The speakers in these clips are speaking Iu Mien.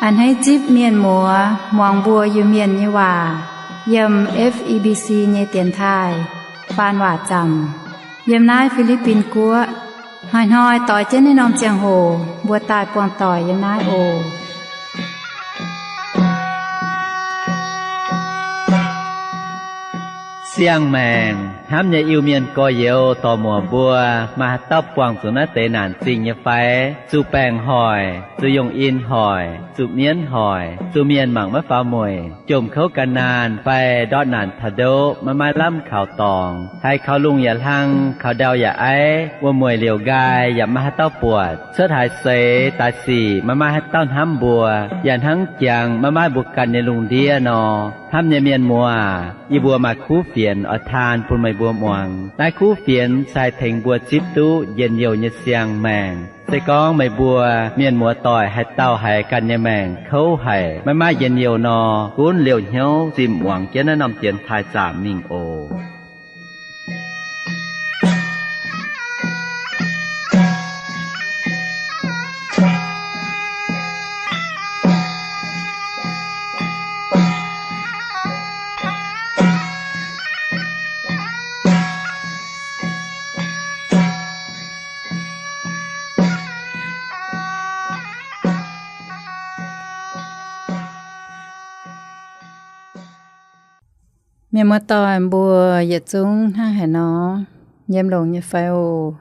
A'hneiv zipv mienh muoz muangx mbuo Iu-Mienh nyei waac yiem F E B C nyei dienx taaih faan waac zaamc, yiem naaiv Fi^li^bin Guoqv. Hnoi-hnoi doix jienv naaiv norm ziangh hoc mbuo daaih buangh doic yiem naaiv oc. Siang-maengc hnamv nyei Iu-Mienh gorx-youz dorc-muoc mbuo, maaih haaix dauh buangh zuqc naaiv deix naanc zingh nyei fai? Zuqc baengc hoic, zuqc yungh in hoic, zuqc mienv hoic, zuqc mienh mangc maiv faaux mueic, jomc kouv gan naanh fai ndortv naanc taux ndoqv maiv maaih lamh kaux dorngx, haiz kaux lungh yaac hlang, kaux ndau yaac aiv, wuom-mueic liouc nqaai yaac maiv maaih haaix dauh buatc, cuotv haaix seix daaih sic maiv maaih haaix dauh hnamv mbuo, yaac hnangv jangx maiv maaih mbuo ganh nyei lungh ndiev nor, hnamv nyei mienh muoz, yie mbuo maaih kuv fienx oix taan bun meih mbuo muangx. Naaiv kuv fienx se haih tengx mbuo zipv duqv njien-youh nyei siang-maengc. Se gorngv meih mbuo mienh muoz doic haaix dauh haiz ganh nyei maengc kouv haic, maiv maaih njien-youh nor, gunv liouh hnyouv zimh muangx jienv naaiv norm dienx taaih zaamc mingh oc. Mienh muoz-doic mbuo yietc zungv hnangv haaix nor, yiem longx nyei fai oc?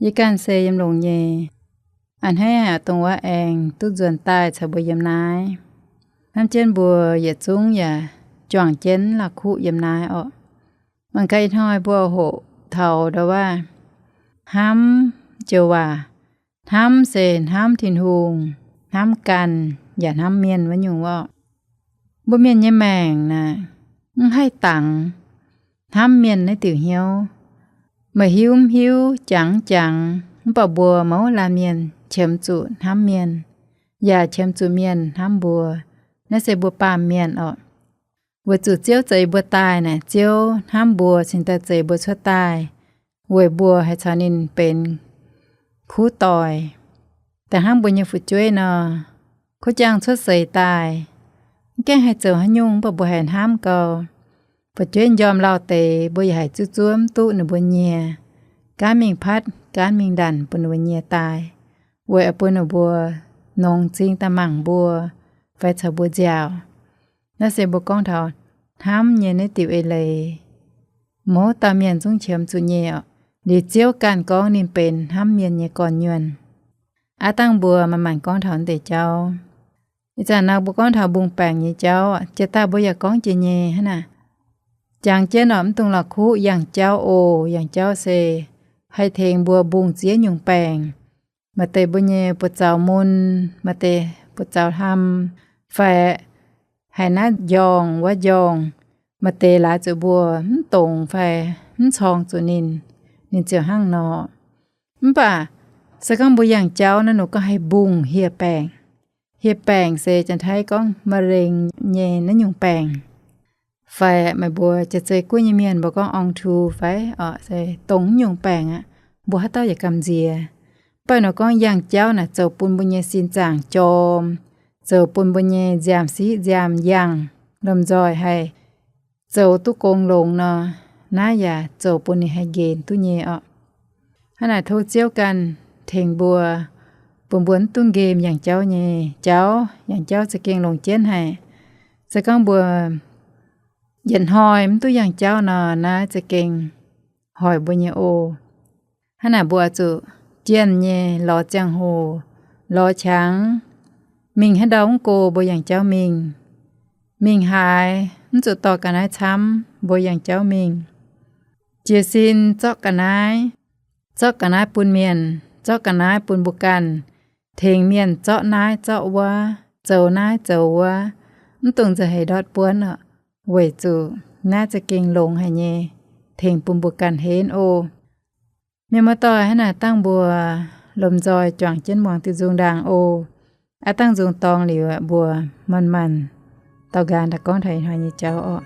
Yie ganh se yiem longx nyei. A'hneiv haic dongh wuov aengx duqv nzuonx daaih caux mbuo yiem naaiv. Hnamv jienv mbuo yietc zungv yaac juangc jienv la'kuqv yiem naaiv orqc. Mangc gaax ih hnoi mbuo hoqc taux ndau wuov hnamv joux waac. Hnamv se hnamv Tin-Hungh, hnamv ganh, yaac hnamv mienh wuov nyungc orqc. Mbuo mienh nyei maengc naaic mv haih dangx hnamv mienh naaiv diuc hnyouv. Meih hiuv mv hiuv, jangx mv jangx, mv baac mbuo mouz laanh mienh qiemx zuqc hnamv mienh, yaac qiemx zuqc mienh hnamv mbuo. Naaiv se mbuo baamh mienh orqc. Weic zuqc Ziouv zeix mbuo daaih naaic, Ziouv hnamv mbuo cingx daaih zeix mbuo cuotv daaih, weic mbuo haih caux ninh benx kuv doic. Da'hnangv mbuo nyei fu'jueiv nor, kuv jaang cuotv seix daaih, mv gaengh haih zoux haaix nyungc, mv baac mbuo haiz hnamv gau. Fu'jueiv njormh lauh deix, mbuo yaac haiz zuov zuov mv duqv ninh mbuo nyie, gaanv mingh patv, gaanv mingh ndanc bun ninh mbuo nyie daaih, weic bun ninh mbuo nongx m'zing daaih mangc mbuo fai caux mbuo nziaauc. Naaiv se mbuo gorngv taux hnamv nyei naaiv diuc eix leiz. Mouz dauh mienh zungv qiemx zuqc nyei orqc. Liuz Ziouv ganh gorngv ninh benx hnamv mienh nyei gorn-nyuonh. Aav dangh mbuo manc-manc gorngv taux deix jauv. Ih zanc naaiv mbuo gorngv taux mbungh baengc nyei jauv, jiex daaih mbuo yaac gorngv jiex nyei hnangv naaic. Jangx jienv orqc, mv dungx la'kuqv yangh jauv oc. Yangh jauv se haih tengx mbuo mbungh ziex nyungc baengc. Maaih deix mbuo nyei buoz-zaux mun, maaih deix buoz-zaux hlam, fai haiz naaiv njorngh wuov njorngh, maaih deix laaix zuqc mbuo mv dongz fai mv corng zuqc ninh, ninh ziouc hnangv nor. Mv baac se gorngv mbuo yangh jauv naaiv, ninh gorngv haih mbungh hieh baengc. Hieh baengc se Janx-Taiv gorngv มะเร็ง nyei naaiv nyungc baengc. Fai meih mbuo jiex zei guoqv nyei mienh mbuo gorngv อองค์ทู fai orqc, se dongh nyungc baengc aqv, mbuo haaix dauh yaac gamh nziex. Mv baac nor gorngv yangh jauv naaic zoux bun mbuo nyei sin zaangc jorm, zoux bun mbuo nyei nziaamv-siqv nziaamv-yangh, lomh nzoih haih zoux duqv gong longx nor, naaiv yaac zoux bun ninh haih nqemh duqv nyei orqc. Hnangv naaic tov Ziouv ganh tengx mbuo, bun mbuo mv duqv nqemh yangh jauv nyei jauv. Yangh jauv za'gengh longc jienv haic. Se gorngv mbuo yietc hnoi mv duqv yangh jauv nor, naaiv za'gengh hoic mbuo nyei oc. Hnangv naaic mbuo oix zuqc jienh nyei lorz ziangh hoc, lorz qangx, mingh haaix ndau mv go mbuo yangh jauv mingh. Mingh haaix mv zuqc dorh ga'naaiv camv, mbuo yangh jauv mingh. Jiez sin zorqv ga'naaiv, zorqv ga'naaiv bun mienh, zorqv ga'naaiv bun mbuo ganh, tengx mienh zorqv naaiv zorqv wuov, zoux naaiv zoux wuov, mv dungx nzauh heix ndortv buonv orqc, weic zuqc naaiv za'gengh longx haic nyei, tengx bun mbuo ganh henv oc. Mienh muoz-doic, hnangv naaic dangh mbuo lomh nzoih juangc jienv muangx diuh nzung ndaangc oc. Aav dangh nzung dorngx liuz, mbuo manc-manc dorh nqaang daaih gorngv taux ih hnoi nyei jauv orqc.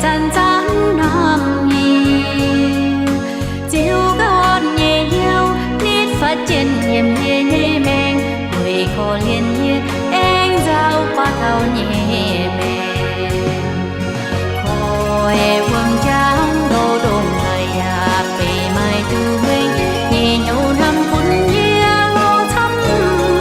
zanc-zanc hnamv nyei. Ziouv ganh nyei hnyouv nitv fatv jienv yiem yie nyei maengc, weic korv-lienh yie aengx nzauh buatc taux nyei maengc. Koi wuom-jangv ndoh ndongc haaix yaac benx maaih duqv mueiz nyei hnyouv hnamv bun yie lorz camv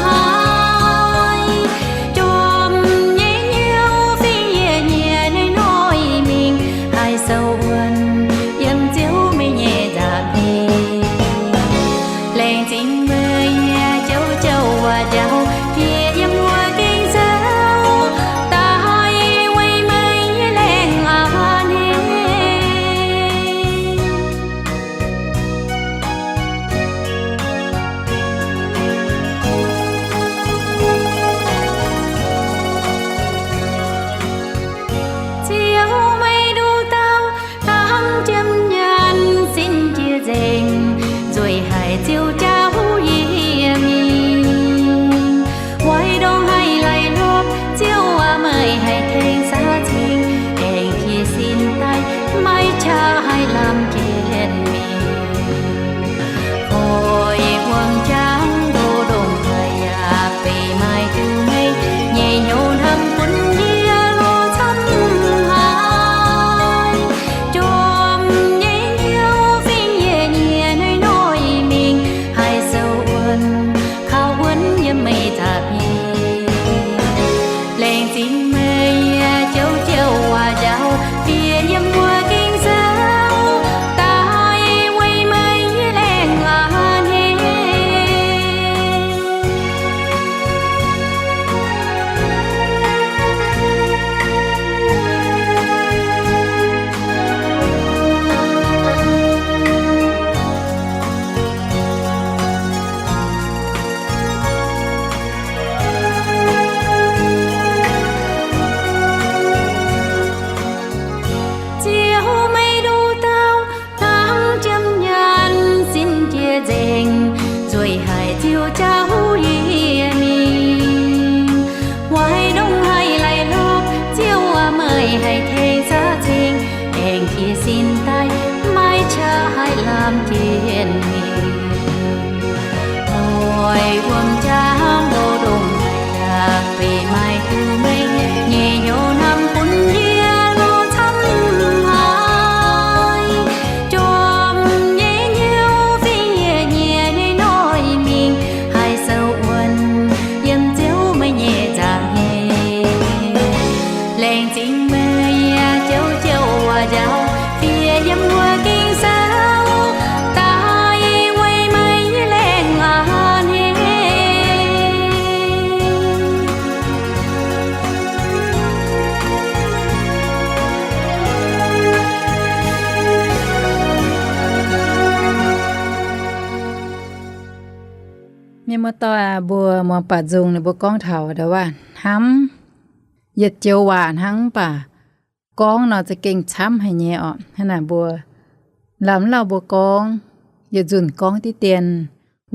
haic. Jorm nyei hnyouv fingx yie nyei noic mingh haih sou wuonv yiem Ziouv meih nyei nza'hmien. Laengz zingh meih nyei jauv jauv waac njaaux yie yiem wuov gengh zouv daaih weic meih nyei laengz a'hneiv. Ziouv meih nduqc dauh hnangv jiem nyanc sin jiex nzengc, nzueic haic Ziouv jauv yie mingh. Weic ndongc haaix laih hlopv, Ziouv aac, meih haih tengx saax ceng, aengx jiex sin daaih, maiv qaqv haih lamh jienv mingh. Koi wuom-jangv ndoh ndongc haaix yaac benx maaih duqv mueiz nyei hnyouv hnamv bun yie lorz camv haic. Jorm nyei hnyouv fingx yie nyei noic mingh haih sou wuonv, kaux wuonv yiem meih nza'hmien. Laengz zingh meih nyei jauv jauv waac njaaux yie yiem wuov gengh zouv daaih weic meih nyei laengz a'hneiv. Ziouv meih nduqc dauh hnangv jiem nyanc sin jiex nzengc, nzueic haic Ziouv jauv yie mingh. Weic ndongc haaix laih hlopv, Ziouv aac, meih haih tengx saax ceng, aengx jiex sin daaih, maiv qaqv haih lamh jienv mingh. Koi wuom-jangv ndoh ndongc haaix yaac benx maaih duqv mueiz nyei hnyouv hnamv bun yie lorz camv haic. Jorm nyei hnyouv fingx yie nyei noic mingh haih sou wuonv yiem Ziouv meih nyei nza'hmien. Laengz zingh meih nyei jauv jauv waac njaaux fiev yiem wuov gengh zouv daaih weic meih nyei laengz a'hneiv. Mienh muoz-doic aac, mbuo muangx baac nzung ninh mbuo gorngv taux ndau waac hnamv, yietc joux waac hnangv, mv baac gorngv nor za'gengh camv haic nyei orqc. Hnangv naaic mbuo lamh lauh mbuo gorngv, yietc nzunc gorngv diqv dien,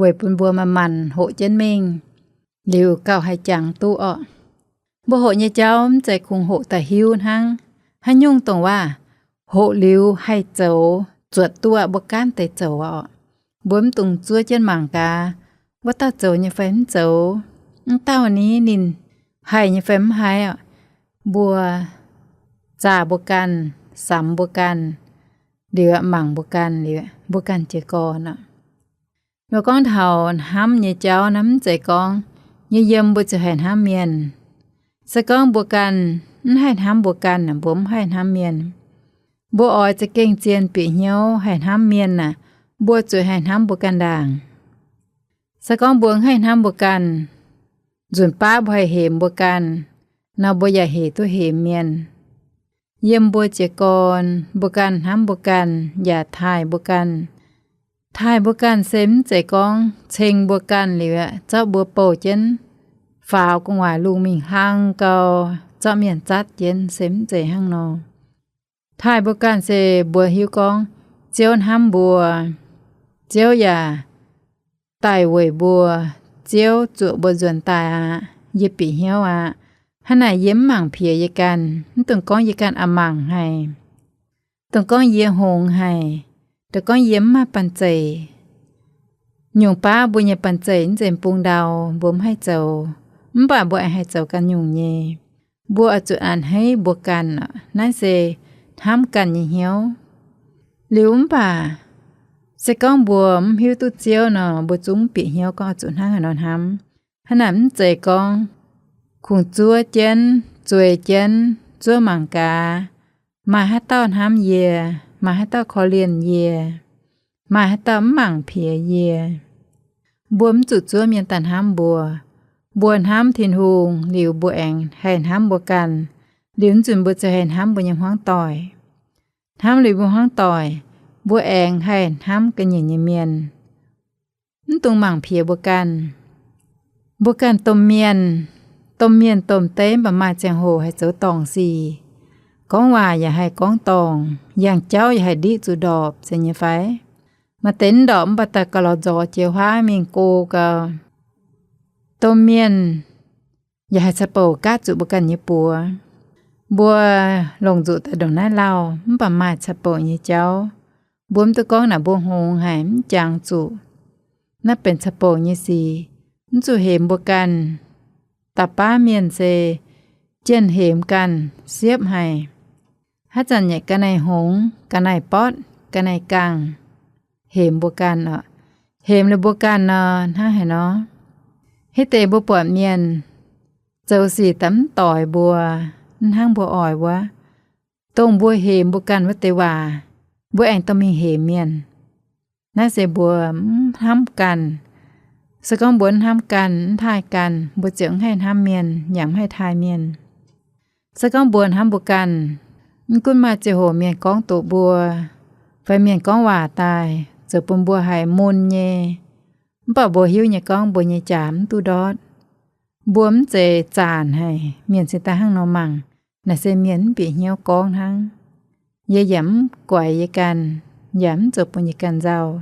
weic bun mbuo manc-manc hoqc jienv mingh, liuz gauh haih jangx duqv orqc. Mbuo hoqc nyei jauv mv zeiz kungx hoqc daaih hiuv hnangv. Haaix nyungc dongh waac hoqc liuz haih zoux, zuotc duqv mbuo gaanv deix zoux orqc. Mbuo mv dungx zuov jienv mangc gaax, wuov dauh zoux nyei fai mv zoux, wuov dauh ni ninh haih nyei fai mv haih orqc. Mbuo zaah mbuo ganh, samx mbuo ganh, liuz mangc mbuo ganh, liuz mbuo ganh jiez gorn orqc. Mbuo gorngv taux hnamv nyei jauv naaiv mv zeiz gorngv nyei yiem mbuo ziouc haih hnamv mienh. Se gorngv mbuo ganh mv haih hnamv mbuo ganh, mbuo mv haih hnamv mienh. Mbuo oix za'gengh zien bieqc hnyouv haih hnamv mienh aah, mbuo zuqc haih hnamv mbuo ganh ndaangc. Se gorngv mbuo mv haih hnamv mbuo ganh, nzunc baav mbuo haih hemx mbuo ganh nor, mbuo yaac hec duqv hemx mienh. Yiem mbuo jiez gorn, mbuo ganh hnamv mbuo ganh yaac taaih mbuo ganh. Taaih mbuo ganh se mv zeiz gorngv ceng mbuo ganh liuz aeqv, zorqv mbuo bouh jienv faaux gu'nguaaic lungh mingh hlang gau, zorqv mienh zatv jienv, se mv zeiz hnangv nor. Taaih mbuo ganh se mbuo hiuv gorngv Ziouv hnamv mbuo, Ziouv yaac daaih weic mbuo, Ziouv zuoqc mbuo nzuonx daaih aqv. Yie bieqc hnyouv aqv. Hnangv naaic yie mv mangc piex yie ganh, mv dungx gorngv yie ganh a'mangc haic. Dongh gorngv yie hngongx haic, dongh gorngv yie mv maaih banh zeic. Nyungc baav mbuo nyei banh zeic mv zeiz bung ndau, mbuo mv haih zoux, mv baac mbuo aengx haih zoux ganh nyungc nyei. Mbuo oix zuqc a'hneiv mbuo ganh. Naaiv se hnamv ganh nyei hnyouv. Liuz mv baac se gorngv mbuo mv hiuv duqv Ziouv nor, mbuo zungv bieqc hnyouv gorngv oix zuqc hnangv haaix nor hnamv. Hnangv naaic mv zeiz gorngv kungx zuov jienv, zueiz jienv, zuov mangc gaax, maaih haaix dauh hnamv yie, maaih haaix dauh korv-lienh yie, maaih haaix dauh mv mangc piex yie. Mbuo mv zuqc zuov mienh daaih hnamv mbuo. Mbuo hnamv Tin-Hungh liuz, mbuo aengx haih hnamv mbuo ganh. Liuz nzunc mbuo ziouc haih hnamv mbuo nyei hmuangv doic. Hnamv liuz mbuo hmuangv doic, mbuo aengx haih hnamv ga'nyiec nyei mienh. Mv dungx mangc piex mbuo ganh. Mbuo ganh domh mienh, domh mienh domh deix mv baac maaih ziangh hoc haih zoux dorngc sic. Gorngv waac yaac haih gorngv dorngc, yangh jauv yaac haih ndiqv zuqc ndorpc, zeiz nyei fai? Maaih deix mv ndorpc mv baac daaih gauh lorz nzorx jiex huaav mingh go gau. Domh mienh yaac haih ca'bouc gaatv zuqc mbuo ganh nyei buoz. Mbuo longc nzuqc daaih ndongc naaiv lauh mv baac maaih ca'bouc nyei jauv. Mbuo mv duqv gorngv naaic mbuo hngongx haic mv jangx zuqc. Naaiv benx ca'bouc nyei sic, mv zuqc hemx mbuo ganh. Da'baav mienh se jienh hemx ganh siepv haic. Haaix zanc yaac ga'naaiv hngongx, ga'naaiv botv, ga'naaiv gangh, hemx mbuo ganh oc. Hemx liuz mbuo ganh nor, hnangv haaix nor? Hitv deix mbuo buatc mienh zoux sic daaih mv doix mbuo, mv hnangv mbuo oix wuov, dongh mbuo hemx mbuo ganh wuov deix waac, mbuo aengx dorh mingh hemx mienh. Naaiv se mbuo mv hnamv ganh. Se gorngv mbuo mv hnamv ganh, mv taaih ganh, mbuo ziouc mv haih hnamv mienh yaac mv haih taaih mienh. Se gorngv mbuo hnamv mbuo ganh, mv gunv maaih ziangh hoc mienh gorngv doqc mbuo, fai mienh gorngv waac daaih zoux bun mbuo haiz mun nyei, mv baac mbuo hiuv nyei gorngv mbuo nyei jaax mv duqv ndortv. Mbuo mv zeiz zaanc haic, mienh cingx daaih hnangv nor mangc, naaic se mienh mv bieqc hnyouv gorngv hnangv. Yie yaac mv guaix yie ganh, yaac mv zoux bun yie ganh nzauh.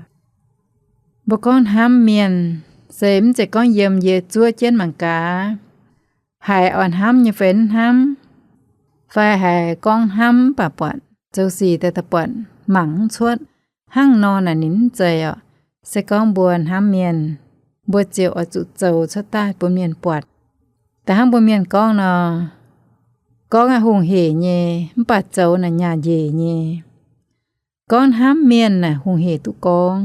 Mbuo gorngv hnamv mienh, se mv zeiz gorngv yiem yie zuov jienv mangc gaax, haiz oix hnamv nyei fai mv hnamv, fai haiz gorngv hnamv mv baac buatc zoux sic daaih daaih buatc mangc mv cuotv. Hnangv nor naaic ninh mv zeiz oc. Se gorngv mbuo hnamv mienh, mbuo ziouc oix zuqc zoux cuotv daaih bun mienh buatc. Da'hnangv mbuo mienh gorngv nor, gorngv aqv hungh hec nyei, mv baac zoux naaic nyaah njiec nyei. Gorngv hnamv mienh naaic hungh hec duqv gorngv,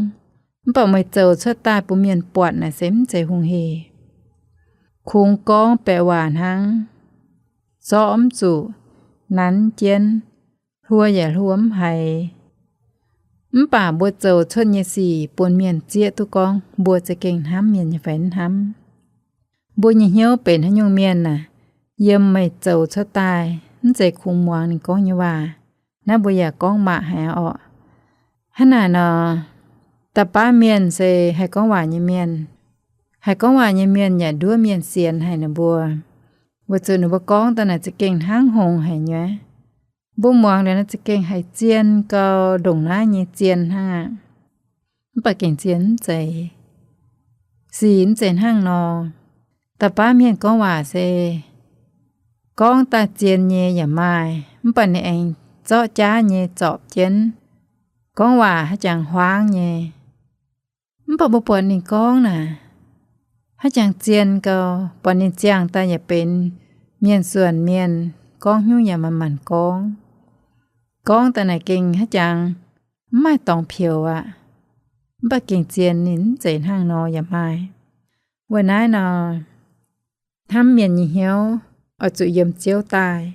mv baac meih zoux cuotv daaih bun mienh buatc naaic se mv zeiz hungh hec. Kungx gorngv baeqc waac hnangv, zorqv mv zuqc, nanv jienv, hluo yaac hluo mv haiz. Mv baac mbuo zoux cuotv nyei sic bun mienh zieqv duqv gorngv mbuo za'gengh hnamv mienh nyei fai mv hnamv. Mbuo nyei hnyouv benx haaix nyungc mienh naaic, yiem meih zoux cuotv daaih, mv zeiz kungx muangx ninh gorngv nyei waac. Naaiv mbuo yaac gorngv maac haic orqc. Hnangv naaic nor, da'baav mienh se haih gorngv waac nyei mienh. Haih gorngv waac nyei mienh yaac nduov mienh sienx haic ninh mbuo, weic zuqc ninh mbuo gorngv daaih naaic za'gengh hnangv hngongx haic nyei. Mbuo muangx liuz naaiv za'gengh haiz zien gau, ndongc naaiv nyei zien hnangv aqv. Mv baac gengh zien mv zeiz. Sic mv zeiz hnangv nor. Da'baav mienh gorngv waac se gorngv daaih zien nyei yaac maaih, mv baac ninh aengx zorqv jaav nyei zorpc jienv. Gorngv waac haaix jangx huaangv nyei. Mv baac mbuo buatc ninh gorngv naaic, haaix jangx zien gau, buatc ninh ziangh daaih yaac benx mienh suonc mienh, gorngv hnyouv yaac manc-manc gorngv. Gorngv daaih naaic gengh haaix jangx mv maaih dorngx peux aqv. Mv baac gengh zien ninh mv zeiz hnangv nor yaac maaih. Weic naaiv nor, hnamv mienh nyei hnyouv oix zuqc yiem Ziouv daaih.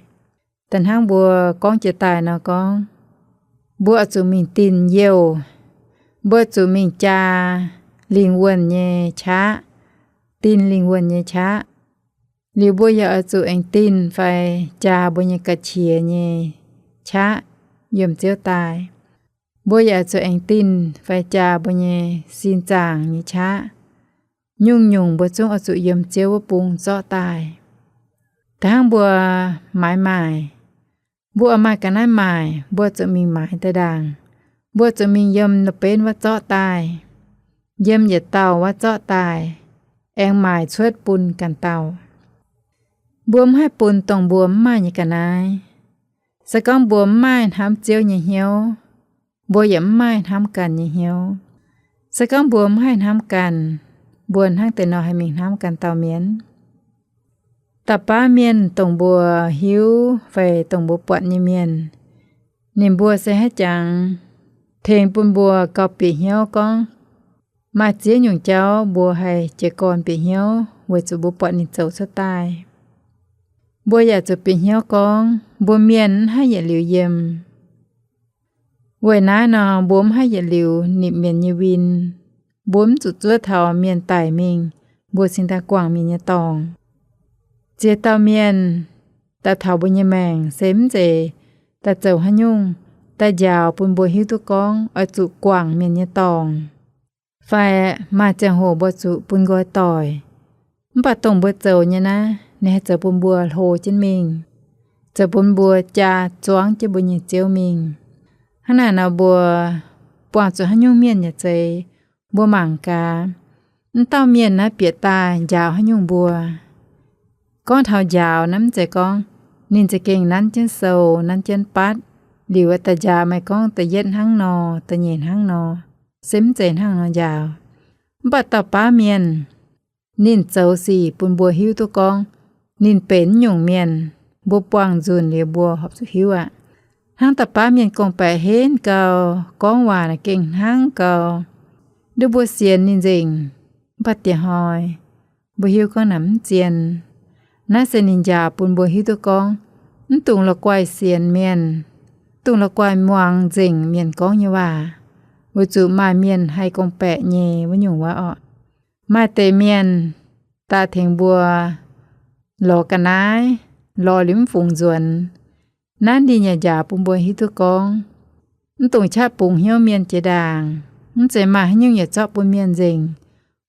Da'hnangv mbuo gorngv jiex daaih nor gorngv, mbuo oix zuqc mingh dinh youh, mbuo zuqc mingh jaa lingh wuonh nyei qaqv, dinh lingh wuonh nyei qaqv. Liuz mbuo yaac oix zuqc aengx dinh fai jaa mbuo nyei ga'qiex nyei qaqv yiem Ziouv daaih. Mbuo yaac oix zuqc aengx dinh fai jaa mbuo nyei sin zaangc nyei qaqv. Nyungc-nyungc mbuo zungv oix zuqc yiem Ziouv wuov bung zorqv daaih. Da'hnangv mbuo maaiz maaic, mbuo oix maaih ga'naaiv maaic, mbuo zuqc mingh maaiz daaih ndaangc. Mbuo zuqc mingh yiem loz-benv wuov zorqv daaih, yiem yietc dauh wuov zorqv daaih, aengx maaic cuotv bun ganh dauh. Mbuo mv haih bun dongh mbuo mv maaih nyei ga'naaiv. Se gorngv mbuo mv maaih hnamv Ziouv nyei hnyouv, mbuo yaac mv maaih hnamv ganh nyei hnyouv. Se gorngv mbuo mv haih hnamv ganh, mbuo hnangv deix nor haih mingh hnamv ganh dauh mienh? Dauh baav mienh dongh mbuo hiuv fai dongh mbuo buatc nyei mienh, ninh mbuo se haiz jangx tengx bun mbuo gauh bieqc hnyouv gorngv, maaih ziex nyungc jauv mbuo haih jiez gorn bieqc hnyouv weic zuqc mbuo buatc ninh zoux cuotv daaih. Mbuo yaac zuqc bieqc hnyouv gorngv mbuo mienh mv haih yietc liuz yiem. Weic naaiv nor mbuo mv haih yietc liuz nipc mienh nyei win. Mbuo mv zuqc zuov taux mienh daic mingh, mbuo cingx daaih guangc mienh nyei dorngc. Ziex dauh mienh daaih taux mbuo nyei maengc se mv zeiz daaih zoux haaix nyungc, daaih njaaux bun mbuo hiuv duqv gorngv oix zuqc guangc mienh nyei dorngc, fai maaih ziangh hoc mbuo zuqc bun nqoi doic. Mv baac dongh mbuo zoux nyei naaiv, ninh haih zoux bun mbuo hlo jienv mingh, zoux bun mbuo jaa zuangv jienv mbuo nyei Ziouv mingh. Hnangv naaic nor mbuo buangh zuqc haaix nyungc mienh yaac zeiz, mbuo mangc gaax, mv dauh mienh naaiv bieqc daaih njaaux haaix nyungc mbuo. Gorngv taux njaaux naaiv, mv zeiz gorngv ninh za'gengh nanv jienv sou, nanv jienv batv, liuz da'njaaux meih gorngv da'yietv hnangv nor, da'nyeic hnangv nor, se mv zeiz hnangv nor njaaux. Mv baac dauh baav mienh, ninh zoux sic bun mbuo hiuv duqv gorngv ninh benx nyungc mienh, mbuo buangh nzunc liuz mbuo horpc zuqc hiuv aqv. Hnangv dauh baav mienh gorngv-baeqc henv gau, gorngv waac naaic gengh hnangv gau, nduov mbuo sienx ninh nzengc. Mv baac dieh hnoi mbuo hiuv gorngv naaic mv zien. Naaiv se ninh njaaux bun mbuo hiuv duqv gorngv, mv dungx la'guaih sienx mienh, mv dungx la'guaih muangx nzengc mienh gorngv nyei waac, weic zuqc maaih mienh haih gorngv-baeqc nyei wuov nyungc waac orqc. Maaih deix mienh daaih tengx mbuo lorz ga'naaiv, lorz liuz mv fungx nzuonx. Naaiv ninh yaac njaaux bun mbuo hiuv duqv gorngv, mv dungx qaqv bungx hnyouv mienh jiex ndaangc. Mv zeiz maaih haaix nyungc yaac zorqv bun mienh nzengc.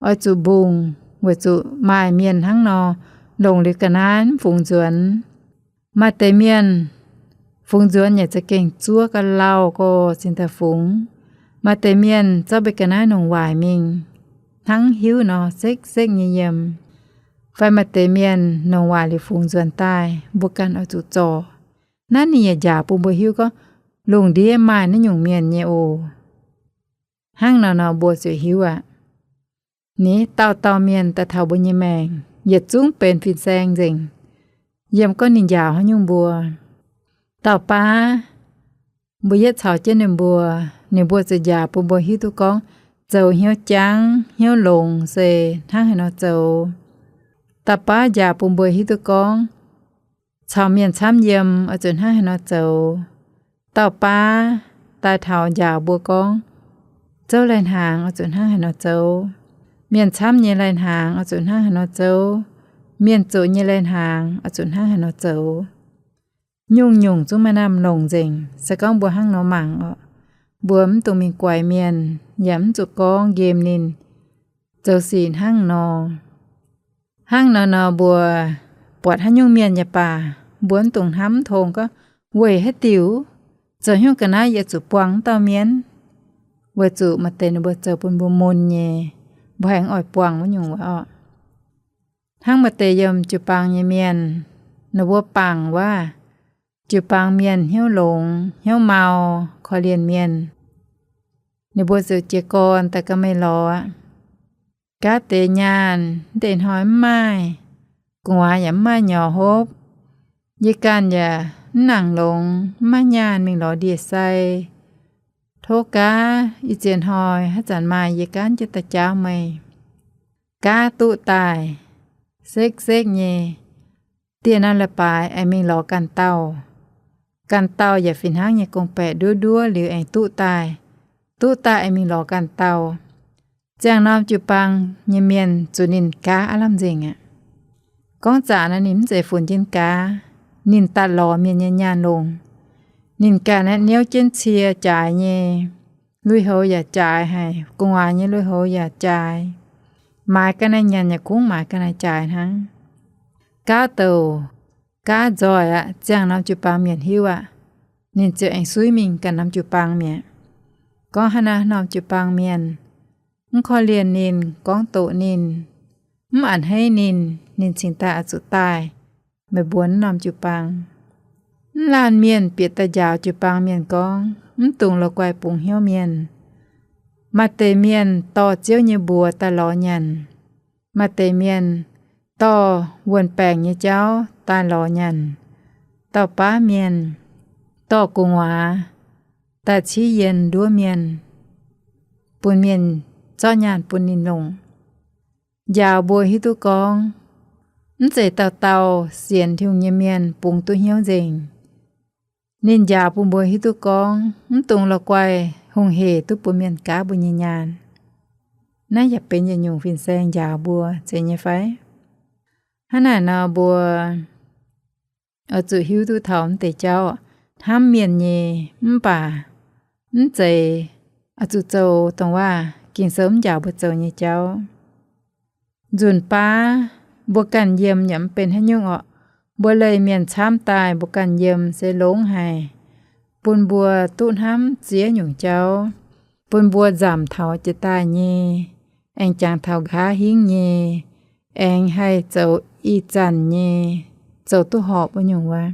Oix zuqc mbungh weic zuqc maaih mienh hnangv nor longc liuz ga'naaiv mv fungx nzuonx. Maaih deix mienh fungx nzuonx yaac za'gengh zuov ga'lauh gorx cingx daaih fungx. Maaih deix mienh zorqv mbuo ga'naaiv nongc waaic mingh, hnangv hiuv nor sekv-sekv nyei yiem. Fai maaih deix mienh nongc waaic liuz fungx nzuonx daaih, mbuo ganh oix zuqc zorc. Naaiv ninh yaac njaaux bun mbuo hiuv gorngv, lungh ndiev maaih naaiv nyungc mienh nyei oc. Hnangv nor nor mbuo ziouc hiuv aqv. Ninh dauh dauh mienh daaih taux mbuo nyei maengc yietc zungv benx fin-saeng nzengc, yiem gorngv ninh njaaux haaix nyungc mbuo. Dauh baav, mbuo yietv caux jienv ninh mbuo, ninh mbuo ziouc njaaux bun mbuo hiuv duqv gorngv, zoux hnyouv jangv hnyouv longx se hnangv haaix nor zoux. Dauh baav njaaux bun mbuo hiuv duqv gorngv, caux mienh camv yiem oix zuqc hnangv haaix nor zoux. Dauh baav daaih taux njaaux mbuo gorngv, zouv lai-hnaangx oix zuqc hnangv haaix nor zoux. Mienh camv nyei lai-hnaangx oix zuqc hnangv haaix nor zoux. Mienh zoqc nyei lai-hnaangx oix zuqc hnangv haaix nor zoux. Nyungc-nyungc zungv maaih naamh longc nzengc. Se gorngv mbuo hnangv nor mangc orqc, mbuo mv dungx mingh guaix mienh, yaac mv zuqc gorngv nqemh ninh zoux sic hnangv nor. Hnangv nor nor mbuo buatc haaix nyungc mienh yaac baac, mbuo mv dungx hnamv tong gorngv, weic haaix diuc zoux hnyouv ga'naaiv yaac zuqc buangh wuov dauh mienh. Weic zuqc maaih deix ninh mbuo zoux bun mbuo mun nyei, mbuo haih oix buangh wuov nyungc waac orqc. Hnangv maaih deix yiem jiu-baang nyei mienh, ninh mbuo bangc wuov jiu-baang mienh hnyouv longx, hnyouv mau, korv-lienh mienh, ninh mbuo ziouc jiez gorn daaih ga'meiv lorz aqv. Gaav deix nyaanh deix hnoi mv maaih, gu'nguaaz yaac mv maaih nyorx hopv. Yie ganh yaac mv nangc longx, mv maaih nyaanh mingh lorz ndie-sai. Tov gaav ih ziex hnoi haaix zanc maaih yie ganh jienv daaih jaauv meih. Gaav duqv daaih, sekv-sekv nyei, dieh norm leiz-baaix aengx mingh lorz ganh dauh. Ganh dauh yaac fih hnangv nyei gorngv-baeqc nduov nduov liuz aengx duqv daaih. Duqv daaih aengx mingh lorz ganh dauh. Ziangh norm jiu-baang nyei mienh zuqc ninh gaav aav lamh nzengc aqv. Gorngv zaqc nor ninh mv zeiz funx jienv gaav, ninh daaih lorz mienh nyei nyaanh longc. Ninh ganh aeqv, niouv jienv cie jaaix nyei, lui-houx yaac jaaix haic, gu'nguaaz nyei lui-houx yaac jaaix. Maaiz ga'naaiv nyanc yaac kungx maaiz ga'naaiv jaaix hnangv. Gaav douc, gaav nzoih aqv. Ziangh norm jiu-baang mienh hiuv aqv, ninh ziouc aengx suiv mingh ganh norm jiu-baang mi'aqv. Gorngv haaix norm jiu-baang mienh mv korv-lienh ninh, gorngv doqc ninh, mv a'hneiv ninh, ninh cingx daaih oix zuqc daaih meih mbuo norm jiu-baang. Mv laanh mienh bieqc daaih njaaux jiu-baang mienh gorngv, mv dungx la'guaih bungx hnyouv mienh. Maaih deix mienh dorh Ziouv nyei mbuox daaih lorz nyanc. Maaih deix mienh dorh wuon-baengc nyei jauv daaih lorz nyanc. Dorh baav mienh, dorh gu'nguaaz daaih civ yienh nduov mienh, bun mienh zorqv nyaanh bun ninh longc. Njaaux mbuo hiuv duqv gorngv, mv zeiz dauh dauh sienx Tin-Hungh nyei mienh bungx duqv hnyouv nzengc. Ninh njaaux bun mbuo hiuv duqv gorngv, mv dungx la'guaih hungh hec duqv bun mienh gaav mbuo nyei nyaanh. Naaiv yaac benx yietc nyungc fin-saeng njaaux mbuo, zeiz nyei fai? Hnangv naaic nor, mbuo oix zuqc hiuv duqv taux mv deix jauv, hnamv mienh nyei, mv baac mv zeiz oix zuqc zoux dongh waac Ging-Sou mv njaaux mbuo zoux nyei jauv. Nzunc baav mbuo ganh yiem yaac mv benx haaix nyungc orqc. Mbuo leih mienh camv daaih mbuo ganh yiem se longx haic, bun mbuo duqv hnamv ziex nyungc jauv, bun mbuo nzamc taux jiex daaih nyei, aengx jangx taux nqa'haav hingv nyei, aengx haih zoux ih zanc nyei, zoux duqv horpc wuov nyungc wuov.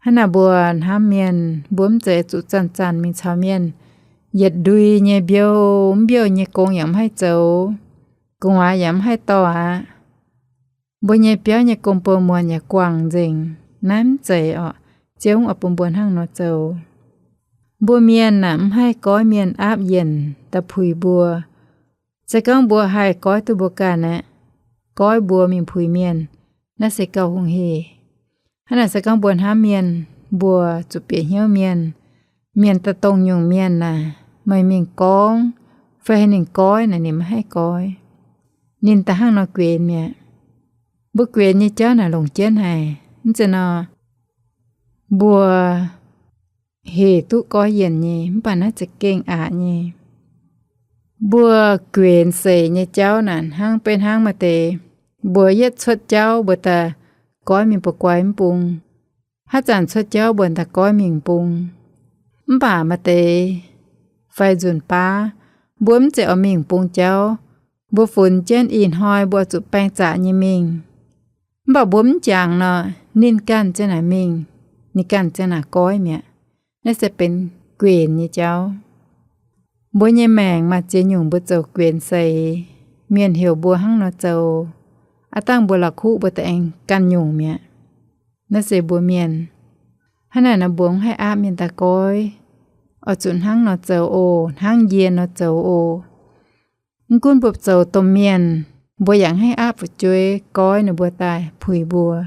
Hnangv naaic mbuo hnamv mienh, mbuo mv zeiz zuqc zanc-zanc mingh caux mienh yietc ndui nyei mbiouh mv mbiouh nyei gong yaac mv haih zoux, gu'nguaaz yaac mv haih dorh aqv. Mbuo nyei biauv nyei gong-bou muonz yaac guangc nzengc. Naaiv mv zeiz orqc. Ziouv oix bun mbuo hnangv nor zoux. Mbuo mienh aah, mv haih goiv mienh aapv yienc daaih puix mbuo. Se gorngv mbuo haih goiv duqv mbuo ganh aeqv, goiv mbuo mingh puix mienh, naaiv se gauh hungh hec. Hnangv naaic se gorngv mbuo hnamv mienh, mbuo zuqc bieqc hnyouv mienh. Mienh daaih dongh nyungc mienh naaic, meih mingh gorngv fai heuc ninh goiv naaic, ninh maiv haih goiv. Ninh daaih hnangv nor guenx mi'aqv. Mbuo guenx nyei jauv naaic longc jienv haic. Mv zeiz nor, mbuo hec duqv goiv yienc nyei, mv baac naaiv za'gengh aqc nyei. Mbuo guenx seix nyei jauv naaic hnangv beiv hnangv maaih deix mbuo yietv cuotv jauv mbuo daaih goiv mingh buo guai mv bung, haaix zanc cuotv jauv mbuo daaih goiv mingh bung. Mv baac maaih deix fai nzunc baav, mbuo mv zeiz oix mingh bung jauv, mbuo funx jienv ih hnoi mbuo zuqc baeng zaqc nyei mingh. Mv baac mbuo mv jangx nor, ninh ganh ziang naaic mingh, ninh ganh ziang naaic goiv mi'aqv. Naaiv se benx guenx nyei jauv. Mbuo nyei maengc maaih ziex nyungc mbuo zoux guenx seix, mienh heuc mbuo hnangv nor zoux, aav dangh mbuo la'kuqv mbuo daaih aengx ganh nyungc mi'aqv. Naaiv se mbuo mienh. Hnangv naaic nor mbuo mv haih aapv mienh daaih goiv, oix zuqc hnangv nor zoux oc, hnangv njien nor zoux oc. Mv gunv mbuo zoux domh mienh, mbuo yaac mv haih aapv fu'jueiv goiv ninh mbuo daaih puix mbuo,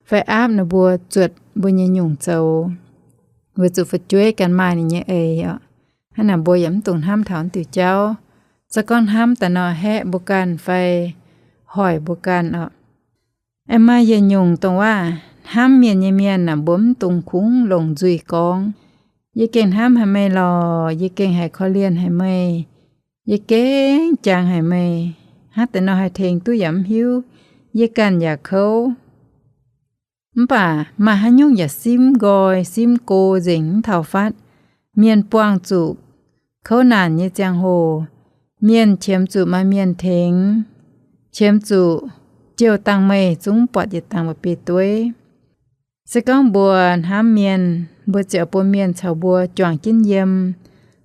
fai aapv ninh mbuo zuotc mbuo nyei nyungc zoux, weic zuqc fu'jueiv ganh maaih ninh nyei eix oc. Hnangv naaic mbuo yaac mv dungx hnamv taux naaiv diuc jauv. Se gorngv hnamv daaih nor, haeqv mbuo ganh fai hoic mbuo ganh oc. Aengx maaih yietc nyungc dongh waac hnamv mienh nyei mienh aah, mbuo mv dungx kungx longc nzuih gorngv, yie gengh hnamv haic meih lorqc, yie gengh haiz korv-lienh haic meih, yie gengh jangx haic meih. Hnangv deix nor haih tengx duqv yaac mv hiuv, yie ganh yaac kouv. Mv baac maaih haaix nyungc yaac simv nqoi simv go nzengc mv taux fatv. Mienh buangh zuqc kouv naanc nyei ziangh hoc, mienh qiemx zuqc maaih mienh tengx, qiemx zuqc jouh dangh meih zungv buatc yietc dangh mba'biei dueiv. Se gorngv mbuo hnamv mienh, mbuo ziouc bun mienh caux mbuo juangc jienv yiem,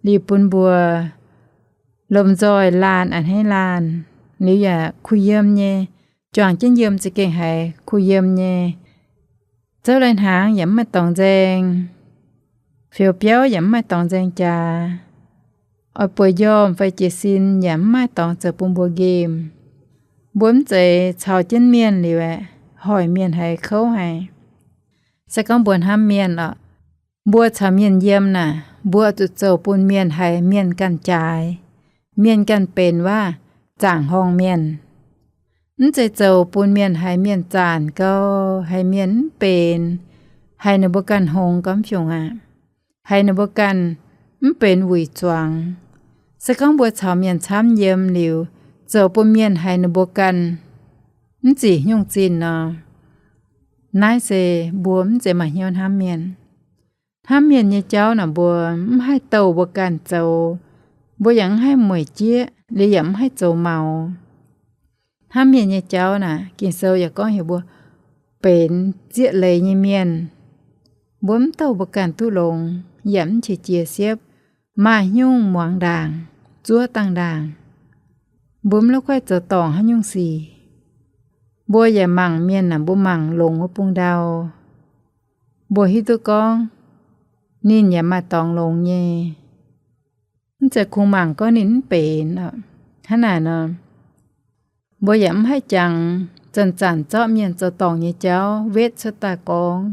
liuz bun mbuo lomh nzoih laanh a'hneiv laanh, liuz yaac kuh yiem nyei. Juangc jienv yiem za'gengh haiz kuh yiem nyei. Zouv lai-hnaangx yaac mv maaih dorngx nzaeng, fioux biauv yaac mv maaih dorngx nzaeng jaax, oix bueix njormh fai jiez sin yaac mv maaih dorngx zoux bun mbuo nqemh. Mbuo mv zeiz caux jienv mienh liuz aeqv, hoic mienh haiz kouv haic. Se gorngv mbuo hnamv mienh oc, mbuo caux mienh yiem naaic, mbuo zuqc zoux bun mienh haiz mienh ganh jaaix, mienh ganh benx waac zaangc horngh mienh. Mv zeiz zoux bun mienh haiz mienh zaanc gau, haiz mienh mv benx, haiz ninh mbuo ganh hngongx gau mv fiungc aqv, haiz ninh mbuo ganh mv benx wuic zuangx. Se gorngv mbuo caux mienh camv yiem liuz, zoux bun mienh haiz ninh mbuo ganh mv zic hnyungc zinh nor, naaiv se mbuo mv zeiz maaih hnyouv hnamv mienh. Hnamv mienh nyei jauv naaic mbuo mv haih douh mbuo ganh zoux, mbuo yaac mv haih mueic jieqv, liuz yaac mv haih zoux maux. Hnamv mienh nyei jauv naaic, Ging-Sou yaac gorngv heuc mbuo benx zieqv leiz nyei mienh. Mbuo mv douh mbuo ganh duqv longx, yaac mv qiex jiez siepv, maaih nyungc muangx ndaangc, zuov dangh ndaangc. Mbuo mv la'kuaih zoux dorngc haaix nyungc sic. Mbuo yaac mangc mienh naaic, mbuo mangc longx wuov bung ndau, mbuo hiuv duqv gorngv ninh yaac maaih dorngx longx nyei. Mv zeiz kungx mangc gorngv ninh mv benx. Hnangv naaic nor, mbuo yaac mv haih jangx zanc-zanc zorqv mienh zoux dorngc nyei jauv wetv cuotv daaih gorngv.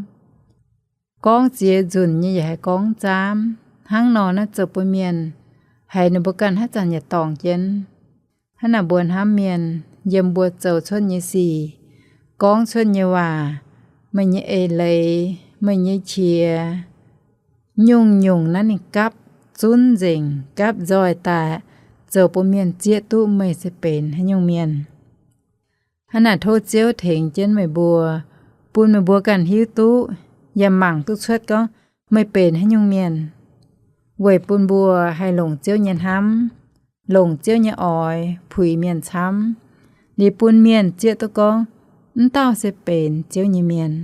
Gorngv ziex nzunc nyei yaac haih gorngv zaamv. Hnangv nor naaiv zoux bun mienh haiz ninh mbuo ganh haaix zanc yaac dorngc jienv. Hnangv naaic mbuo hnamv mienh, yiem mbuo zoux cuotv nyei sic, gorngv cuotv nyei waac, meih nyei eix leiz, meih nyei qiex, nyungc-nyungc naaiv ninh gapv zunv nzengc, gapv nzoih daaih, zoux bun mienh zieqv duqv meih se benx haaix nyungc mienh. Hnangv naaic tov Ziouv tengx jienv meih mbuo, bun meih mbuo ganh hiuv duqv, yaac mangc duqv cuotv gorngv meih benx haaix nyungc mienh, weic bun mbuo haih longc Ziouv nyei hnamv, longc Ziouv nyei oix puix mienh camv, liuz bun mienh zieqv duqv gorngv, mv dauh se benx Ziouv nyei mienh.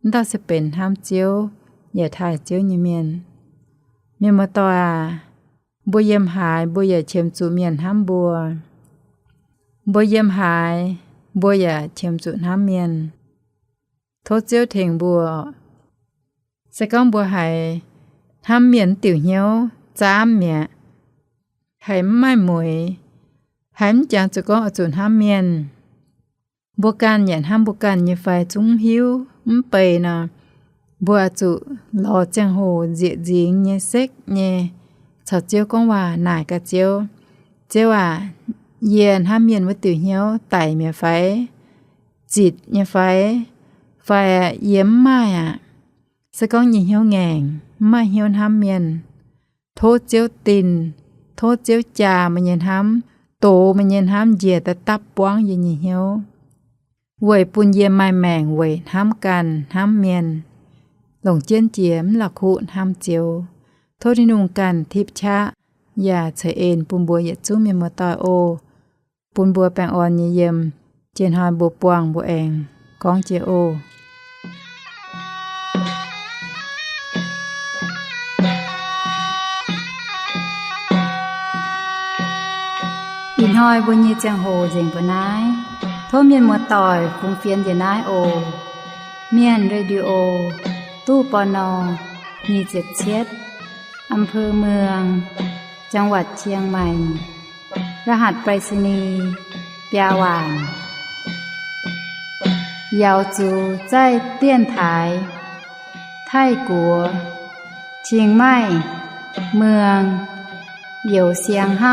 Mv dauh se benx hnamv Ziouv yaac taaih Ziouv nyei mienh. Mienh muoz-doic aac, mbuo yiem haaix mbuo yaac qiemx zuqc mienh hnamv mbuo. Mbuo yiem haaix, mbuo yaac qiemx zuqc hnamv mienh. Tov Ziouv tengx mbuo. Se gorngv mbuo haiz hnamv mienh diuc hnyouv zaamv mi'aqv, haiz mv maaih mueix, haiz mv jangx zuqc gorngv oix zuqc hnamv mienh, mbuo ganh yaac hnamv mbuo ganh nyei fai zungv hiuv mv bei nor, mbuo oix zuqc lorz ziangh hoc nzieqc nzingx nyei sekv nyei caux Ziouv gorngv waac naaic gaax Ziouv, Ziouv aac, yie hnamv mienh wuov diuc hnyouv daic mi'aqv fai, zitc nyei fai, fai yie mv maaih aqv. Se gorngv nyei hnyouv ngaengc, mv maaih hnyouv hnamv mienh, tov Ziouv dinh, tov Ziouv jaa meih nyei hnamv, dox meih nyei hnamv njiec daaih dapv buangv yie nyei hnyouv, weic bun yie maaih maengc weic hnamv ganh hnamv mienh, longc jienv jiex mv la'kuqv hnamv Ziouv. Tov Tin-Hungh ganh tipv qaqv yaac ceix en bun mbuo yietc zungv mienh muoz-doic oc. Bun mbuo baengh orn nyei yiem. Jiex hnoi mbuo buangh mbuo aengx gorngv jiex oc. Ih hnoi mbuo nyei ziangh hoc nzengc mbuo naaiv. Tov mienh muoz-doic fungx fienx njiec naaiv oc. Mienh Radio, ตู้ ปณ. nyic ziepc cietv, อำเภอเมือง จังหวัดเชียงใหม่ รหัสไปรษณีย์ biaa waanc. 瑶族在电台 ไทยกัว เชียงใหม่ เมือง 有限号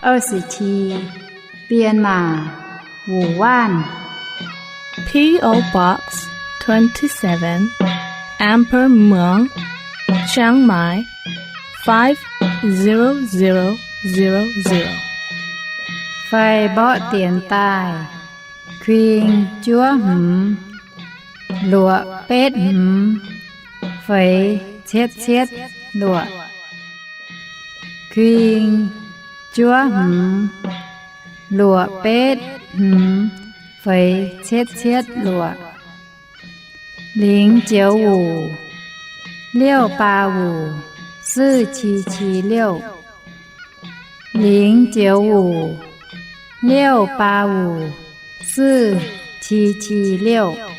二十七 编码 五万. P O Box twenty-seven, Amber Muang, Chiang Mai, five zero zero zero zero. Fai mborqv dienx daaih, kuing juov hmz, luoqc betv hmz, feix cietv cietv luoqc. Kuing juov hmz, luoqc betv hmz, feix cietv cietv luoqc. 零九五 六八五 四七七六. 零九五 六八五 四七七六.